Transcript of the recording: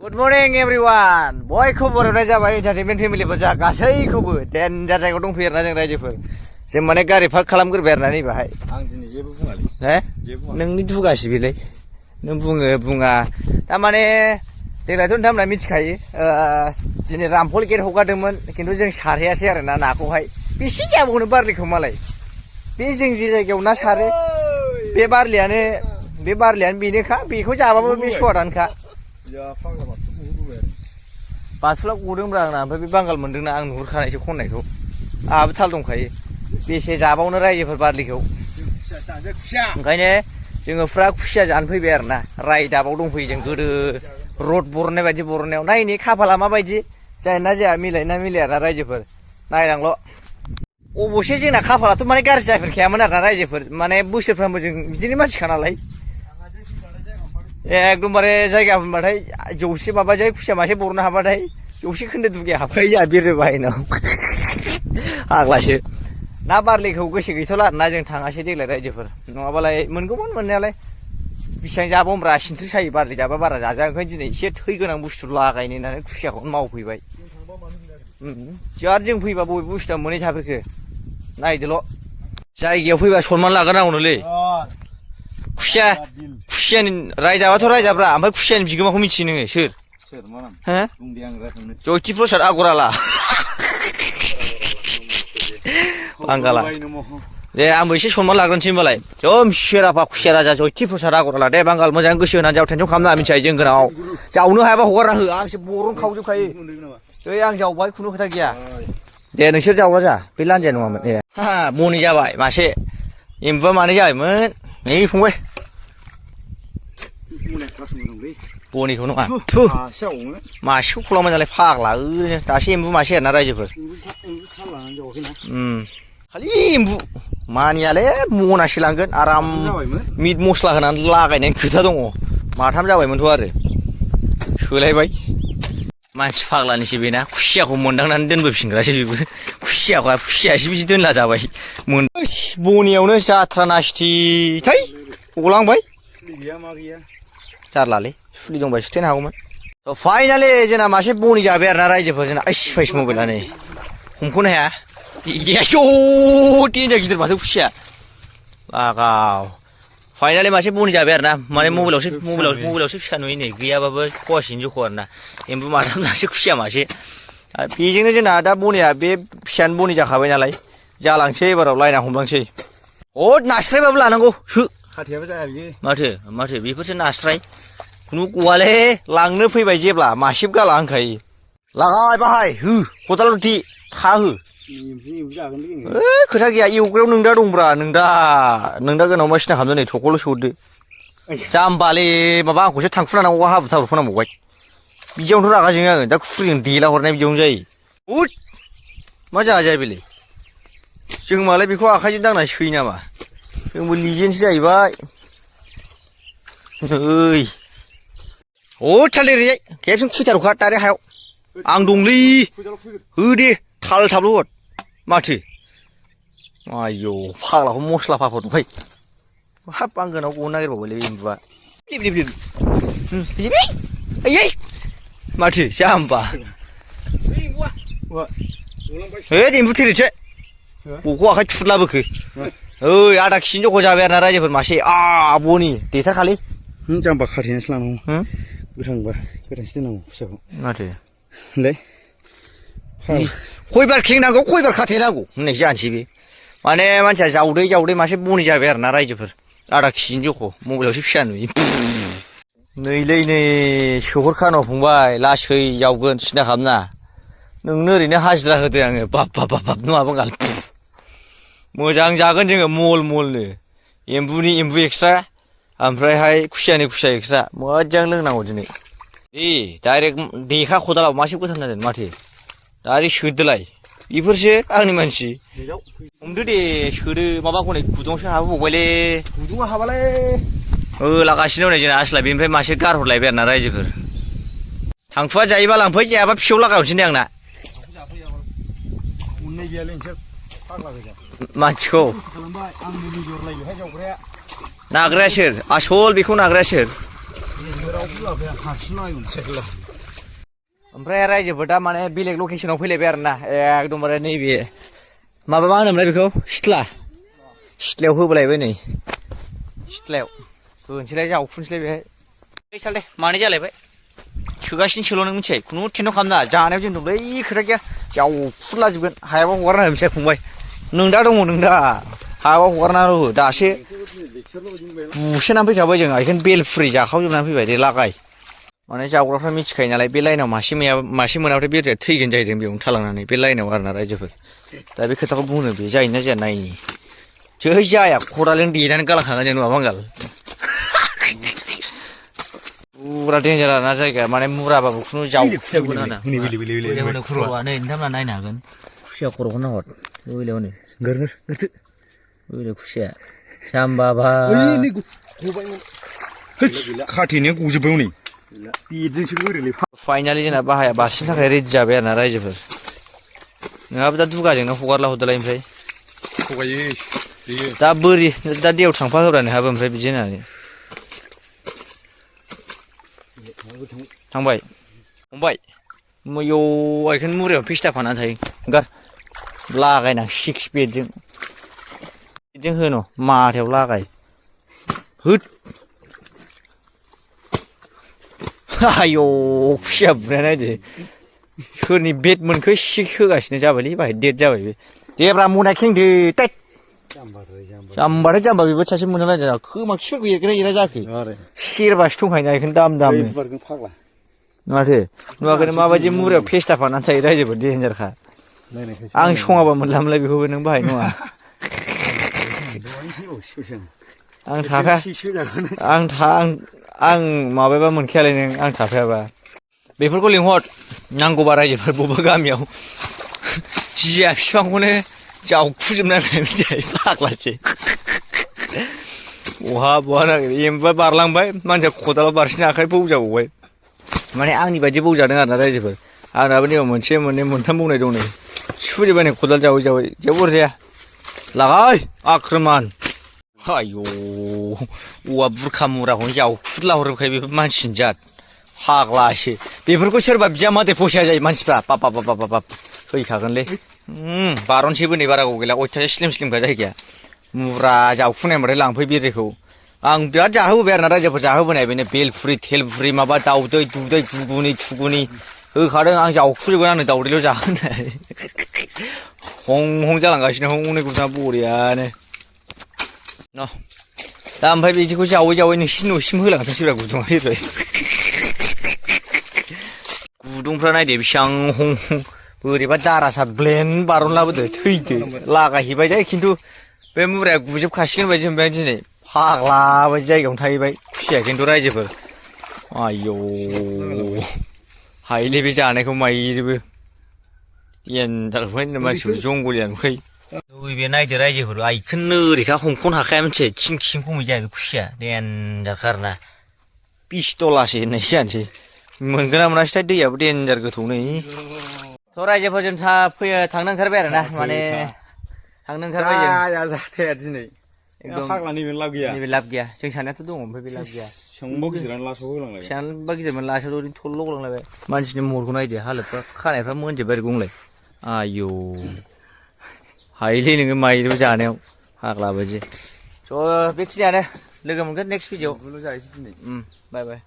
Good morning everyone. बयखौबो बरायनाय जाबाय एन्टारटेनमेन्ट फेमिलिफोर जा गासैखौबो देनजार जायगायाव दंफैयो आरोना जों रायजोफोर जों माने गारि पार्क खालामग्रोबाय आरोना नै बाहाय आं दिनै जेबो बुङालै हे जेबो बुङा नोंनि दुगासि बेलाय नों बुङो बुङा थारमाने देग्लायथ' नोंथांमोना मिथिखायो दिनै रामफल गेट हगारदोंमोन खिन्थु जों सारहैयासै आरोना नाखौहाय बेसे जाबावनो बारलिखौ मालाय बे जों जे जायगायाव ना सारो बे बारलियानो बेनोखा बेखौ जाबाबो बे स्वादानोखा बाथुला गदोंब्रा आंना ओमफ्राय बे बांगाल मोनदोंना आं नुहुरखानायसो खननायखौ आहाबो थाल दंखायो बेसे जाबावनो रायजोफोर बारलिखौ ओंखायनो जोङो फुरा खुसिया जानो फैबाय आरोना रायदाबाव दंफैयो जों गोदो रड बरननाय बायदि बरननायाव नायनि खाफाला माबायदि जायोना जाया मिलायोना मिलायाना रायजोफोर नायनांल' अबसे जोंना खाफालाथ' माने गाज्रि जाफेरखायामोन आरोना रायजोफोर माने बोसोरफ्रामबो जों बिदिनो मानसिखा नालाय एकदमबारे जायगा होनबाथाय जौसे माबाजों खुसिया मासे बरनो हाबाथाय जौसे खोन्दो दुगाया हाबखायो जोंहा बिरबायनाव आग्लासो ना बारलिखौ गोसो गैथ'ला आरोना जों थाङासै देग्लाय रायजोफोर नङाबालाय मोनगौमोन मोननायालाय बेसेबां जाबावोब्रा सिन्थु सायो बारलि जाबा बारा जाजा ओंखायनो दिनै एसे थै गोनां बुस्थु लागायनो होननानै खुसियाखौनो मावफैबाय आरो जों फैबा बबे बुस्थुआ मोनै थाफेरखो नायदोल' जायगायाव फैबा सनमान लाग्रोनांगौनोलै खुसियानि रायदाबाथ' रायदाब्रा ओमफ्राय खुसियानि बिगोमाखौ मिथियो नोङो सोर मा नाम हो बुंदे आं रायखांनो जयति प्रसाद आगराला बांगाला दे आंबो एसे सनमान लाग्रोनोसै होनबालाय जम सेराफा खुसिया राजा जयति प्रसाद आगराला दे बांगाल मोजां गोसो होनानै जाव टेनसन खालामनाङा मिथिबाय जों गोनाङाव जावनो हायाबा हगारना हो आंसो बरन खावजोबखायो ओइ आं जावबाय खुनु खोथा गैया दे नोंसोर जावग्रा जा बे लान्जाया नङामोन ए हा मनि जाबाय मासे एम्बुआ मानै जाबायमोन नै फंबाय बनिखौ नङा मासेखौ खलामबाय नालाय फाग्ला ओरैनो दासो एम्बु मासे आरोना रायजोफोर खालि एम्बु मानियालै मनासो लांगोन आराम मिट मस्ला होनानै लागायनायनि खोथा दङ माथाम जाबायमोनथ' आरो सोलायबाय मानसि फाग्लानिसो बेना खुसियाखौ मोनदांनानै दोनबोफिनग्रासो बेबो खुसियासो बिदि दोनला जाबाय बनियावनो जाथ्रा नासथि थै गलांबाय जारलालै सुलि दंबा सुथेनो हागौमोन फाइनालि जोंना मासे बनि जाबाय आरोना रायजोफोर जोंना आइस फाइस मबाइला नै हमख'नो हाया देन्जार गिदिर माथो खुसिया लागाव फाइनालि मासे बनि जाबाय आरोना माने मबाइलावसो फिसा नुयो नै गैयाबाबो फवासेनि जख' आरोना एम्बु माथाम जासे खुसिया मासे बेजोंनो जोंना दा बनिया बे फिसायानो बनि जाखाबाय नालाय जालांसै एबाराव लाइना हमलांसै नास्रायबाबो लानांगौ सो खाथेयाबो जाया बियो माथो बेफोरसो नास्राय खुनु गवाले लांनो फैबाय जेब्ला मासेबो गाला होनखायो लागाय बाहाय हो खदाल रुथि था हो खोथा गैया एवग्रायाव नोंदा दंब्रा नोंदा गोनाव मा सिना खालामदों नै थख'ल' सौदो जाम्बाले माबा आंखौसो थांखुनांगौआ हाब्रु थाब्रु फोनांबावबाय बिदियावनोथ' रागा जोङो आङो दा खुरिजों देला हरनाय बिदियावनो जायो उद मा जाया बेलाय जों मालाय बेखौ आखाइजों दांना सैयो नामा जोंबो लिजेन्डसो जाहैबाय ओइ थालिरैजाय खेबसेनो खुइथारखा दारे हायाव आं दंलै हो दे थाल थाबल' हर माथो आयौ फाग्लाखौ मस्ला फाफर नुबाय हाब आं गोनाव गनो नागिरबावबायलै एम्बुआ ओइ माथो जाम्बा एम्बु थेरेसो बखौ आखाइ थुदलाबोखो ओइ आधा केजिनि जख' जाबाय आरोना रायजोफोर मासे बनि देथारखालै जाम्बा खाथेनासो लानांगौ गोथांसो दोननांगौ खुसियाखौ माथो खयबार खेंनांगौ खयबार खाथेनांगौ होननाय जानोसै बे माने मानसिया जावदै मासे बनि जाबाय आरोना रायजोफोर आधा केजिनि जख' मबाइलावसो फिसा नुयो नैलै नै सोहरखानो फंबाय लासै जावगोन सिन्था खालामना नोंनो ओरैनो हाजिरा होदो आङो बाब नङाबा गाल मोजां जागोन जोङो मलनो एम्बु एक्सट्रा ओमफ्रायहाय खुसियानि खुसिया एक्सट्रा मोजां लोंनांगौ दिनै डाइरेक्ट देखा खदालाव मासे गोथां जादों माथो डाइरेक्ट सोदोलाय बेफोरसो आंनि मानसि हमदो दे सोदो माबाखौ नै गुदुङावसो हाबबावबायलै गुदुङाव हाबालाय लागासिनो दं जोंना आसला बेनिफ्राय मासे गारहरलायबाय आरोना रायजोफोर थांखुआ जायोबा लांफै जायाबा फिसौ लागायहरसै दे आंना मानसिखौ नाग्राया सोर आसल बेखौ नाग्राया सोर ओमफ्राय रायजोफोर दा माने बेलेग लकेसनाव फैलायबाय आरो ना एकदमबारे नैबे माबा मा होनोमोनलाय बेखौ सिथ्लायाव होबोलायबाय नै सिथ्लायाव होनोसैलाय जावफुनसैलाय बेहाय साल दे मानै जालायबाय सोगासिनो सोल' नों मिथिबाय खुनु टेनसन खालामना जानायाव जों दंलै खोथा गैया जावफुनलाजोबगोन हायाबा हगारना हो मिथिबाय फंबाय नों दा दङ नों दा हायाबा हगारना हो दासो बुसोनानै फैखाबाय जों बेखौनो बेलफ्रि जाखावजोबनानै फैबाय दे लागाय माने जावग्राफ्रा मिथिखायो नालाय बे लाइनाव मासे मोनाबाथाय बेरेया थैगोन जाहैदों बेयावनो थालांनानै बे लाइनाव आरोना रायजोफोर दा बे खोथाखौ बुंनो बे जायोना जाया नायनि जै जाया खदालजों देनानै गालांखागोन जों नुवा बांगाल पुरा डेन्जार आरोना जायगाया माने मुराबाबो खुनु जावफुजोबगोन आरोना खर'आ नै नोंथांमोना नायनो हागोन खुसिया खर'खौ नाहर बैलायाव नै बैलायाव खुसिया जाम्बाबा खाथेनाया गजोब्बाय हनै बेजोंसो ओरैलै फाइनालि जोंना बाहाया बासिनो थाखाय रेडि जाबाय आरोना रायजोफोर नोंहाबो दा दुगाजोंनो हगारला हरदोलाय ओमफ्राय हगायो दा दा दैयाव थांफा होब्रा नोंहाबो ओमफ्राय बिदि होननानै थांबाय फंबाय मैयौ आइखौनो मुरायाव फेस्टा फानानै थायो गार लागायनां सिक्स बेडजों बेजों होन' माथायाव लागाय होद आयौ खुसिया बुनाया नायदो सोरनि बेट मोनखो सिक्स होगासिनो जाबायलै बाहाय डेट जाबाय बे देब्रा मना खेंदो दैट जाम्बाथाय जाम्बा बेबो सासे मोनलायदों खोमा खिफोरखौ एरगोना जाखो सेरबासो दंखायोना बेखौनो दाम माथो नुवाखैनो माबायदि मुरायाव फेस्टा फानानै थायो रायजोफोर देन्जारखा आं सङाबा मोनलामोनलाय बेखौबो नों बाहाय नङा आं थाफाया आं माबायाबा मोनखायालाय नों आं थाफायाबा बेफोरखौ लिंहर नांगौबा रायजोफोर बबेबा गामियाव जिया बिफांखौनो जावखुजोबनानै मिथिबाय फाग्लासो बहा नागिरो एम्बुआ बारलांबाय मानसिया खदालाव बारसिना आखाइ बौजाबावबाय माने आंनि बायदि बौजादों आरोना रायजोफोर आंनाबो नैयाव मोनसे मोननै मोनथाम बौनाय दं नै सुफुजोब्बाय नै खदाल जावै जावै जेबो अरजाया लागाय आक्रमान आयौ औवा बुरखा मुराखौनो जावखुरला हरजोबखायो बेफोर मानसिनि जात फाग्लासो बेफोरखौ सोरबा बिजामादै फसाया जायो मानसिफ्रा बाब फैखागोनलै बारनसैबो नै बारा गोबाव गैला अयथासार स्लिमखा जायगाया मुरा जावफुनाय होनबाथाय लांफै बेरेखौ आं बिराद जाहोबोबाय आरोना रायजोफोर जाहोबोनाय बेनो बेलफुरि थेलफुरि माबा दाउदै दुदै गुगुनि थुगुनि होखादों आं जावखुजोबगोन आंनो दाउदैल' जाहोनाय हं जालांगासिनो हनै गुदुङा बरियानो दा ओमफ्राय बिदिखौ जावै जावै नोंसिनि न'सिम होलांथोंसैब्रा गुदुङा फैबाय गुदुंफ्रा नायदो बेसेबां हं बोरैबा दारासा ब्लेन बारनलाबोदो थैदो लागायहैबाय दे खिन्थु बे मुराया गुजोबखासिगोन बायदि मोनबाय दिनै फाग्ला बायदि जायगायावनो थाहैबाय खुसिया खिन्थु रायजोफोर आयौ हायोलै बे जानायखौ मायोबो एन्दारफोर मानसिफोर जंगलिया नुखायो बे नायदो रायजोफोर आइखौनो ओरैखा हमख'नो हाखाया मिथिबाय थिं खिं खमै जाया बे खुसिया देन्जारखा आरोना पिस्टलासो होननायसो जानोसै मोनगोन ना मोनासैथाय दैयाबो देन्जार गोथौ नै थ' रायजोफोरजों थांनो ओंखारबाय आरो ना माने थांनो ओंखारबाय जों जाथाया दिनै एकदम फाग्ला नैबे लाब गैया जों सानैयाथ' दङ ओमफ्राय बे लाब गैया बेसेबांबा गिदिरानो लासाव होलांलायबाय बेसेबांबा गिदिरमोन लासाव ओरैनो थल्ल' गलांलायबाय मानसिनि महरखौ नायदो हालोदफ्रा खानायफ्रा मोनजोब्बाय आरो गंलाय आयौ हायोलै नोङो माइरु जानायाव फाग्ला बायदि स' बेखिनियानो लोगो मोनगोन नेक्स्ट भिडिअ' जाहैसै दिनै बाय बाय